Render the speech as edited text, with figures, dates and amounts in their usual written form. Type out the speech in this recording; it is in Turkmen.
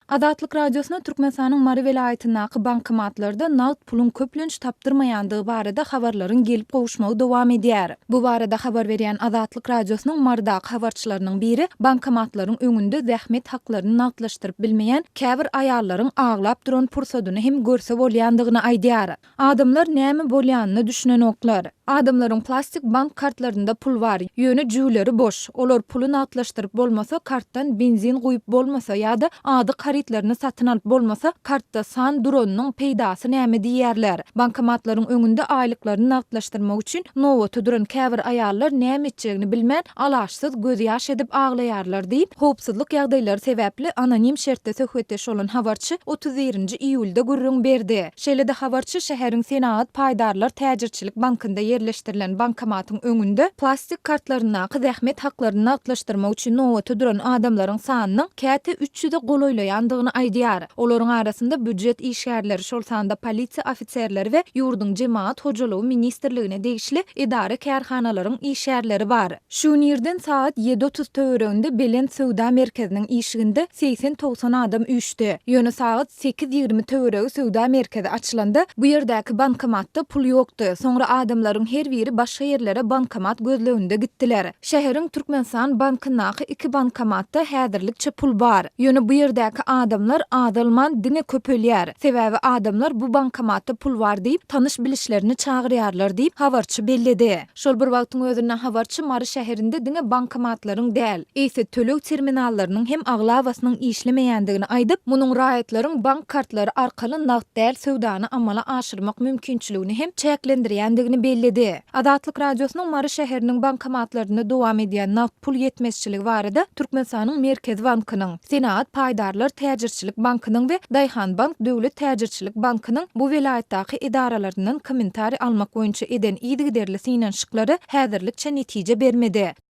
Azatlyk Radiosyna Türkmenistanyň Mary welaýatyndaky bankomatlarda nagt puluň köplenç tapdyrmaýandygy barada habarlaryň gelip gowuşmagy dowam edýär. Bu barada habar berýän Azatlyk Radiosynyň Marydaky habarçylarynyň biri bankomatlaryň öňünde zähmet haklaryny nagtlaşdyryp bilmeýän käbir aýallaryň aglap duran pursadyny hem görse bolýandygyny aýdýar. Adamlar näme bolýanyna düşünenoklar. Adamlaryň plastik bank kartlarynda pul bar, ýöne jübüleri boş. Olar puly nagtlaşdyryp bolmasa, kartdan benzin guýup bolmasa ýa-da azyk harytlaryny satyn alyp bolmasa, kartda san duranynyň peýdasy näme diýýärler. Bankomatlaryň öňünde aýlyklaryny nagtlaşdyrmak üçin nobata duran käbir aýallar näme etjegini bilmän, alaçsyz gözýaş edip aglaýarlar diýip, howpsuzlyk ýagdaýlary sebäpli anonim şertde söhbetdeş bolan habarçy 31-nji iýulda gürrüň berdi. Şeýle-de habarçy şäheriň Senagat paýdarlar täjirçilik bankynda ýerleşdirilen bankomatyň öňünde plastik kartlaryndaky zähmet haklaryny nagtlaşdyrmak üçin nobata duran adamlaryň sanynyň käte üç ýüze golaýlaýandygyny aýdýar. Olaryň arasynda býujet işgärleri, şol sanda polisiýa ofiserleri we ýurduň Jemagat hojalygy ministrligine degişli edara-kärhanalaryň işgärleri bar. Şu gün irden sagat ýedi-otuz töwereginde Belent söwda merkeziniň işiginde segsen-togsan adam üýşdi. Ýöne sagat 8-ýigrimi töweregi söwda merkezi açylanda, bu ýerdäki bankomatda pul ýokdy. Soňra adamlaryň her biri başga ýerlere bankomat gözleginde gitdiler. Şäheriň Türkmenistan bankyndaky iki bankomatda häzirlikçe pul bar. Ýöne bu ýerdäki adamlar azalman, diňe köpelýär. Sebäbi adamlar bu bankomatda pul bar diýip, tanyş-bilişlerini çagyrýarlar diýip, habarçy belledi. Şol bir wagtyň özünde habarçy Mary şäherinde diňe bankomatlaryň däl, eýse töleg terminallarynyň hem aglabasynyň işlemeýändigini aýdyp, munuň raýatlaryň bank kartlary arkaly nagt däl söwdany amala aşyrmak mümkinçiligini hem çäklendirýändigini belledi. Azatlyk Radiosynyň Mary şäheriniň bankomatlarynda dowam edýän nagt pul ýetmezçiligi barada Türkmenistanyň Merkezi bankynyň, Senagat paýdarlar täjirçilik bankynyň we Daýhanbank döwlet täjirçilik bankynyň bu welaýatdaky edaralaryndan kommentariý almak boýunça eden yzygiderli synanyşyklary häzirlikçe netije bermedi.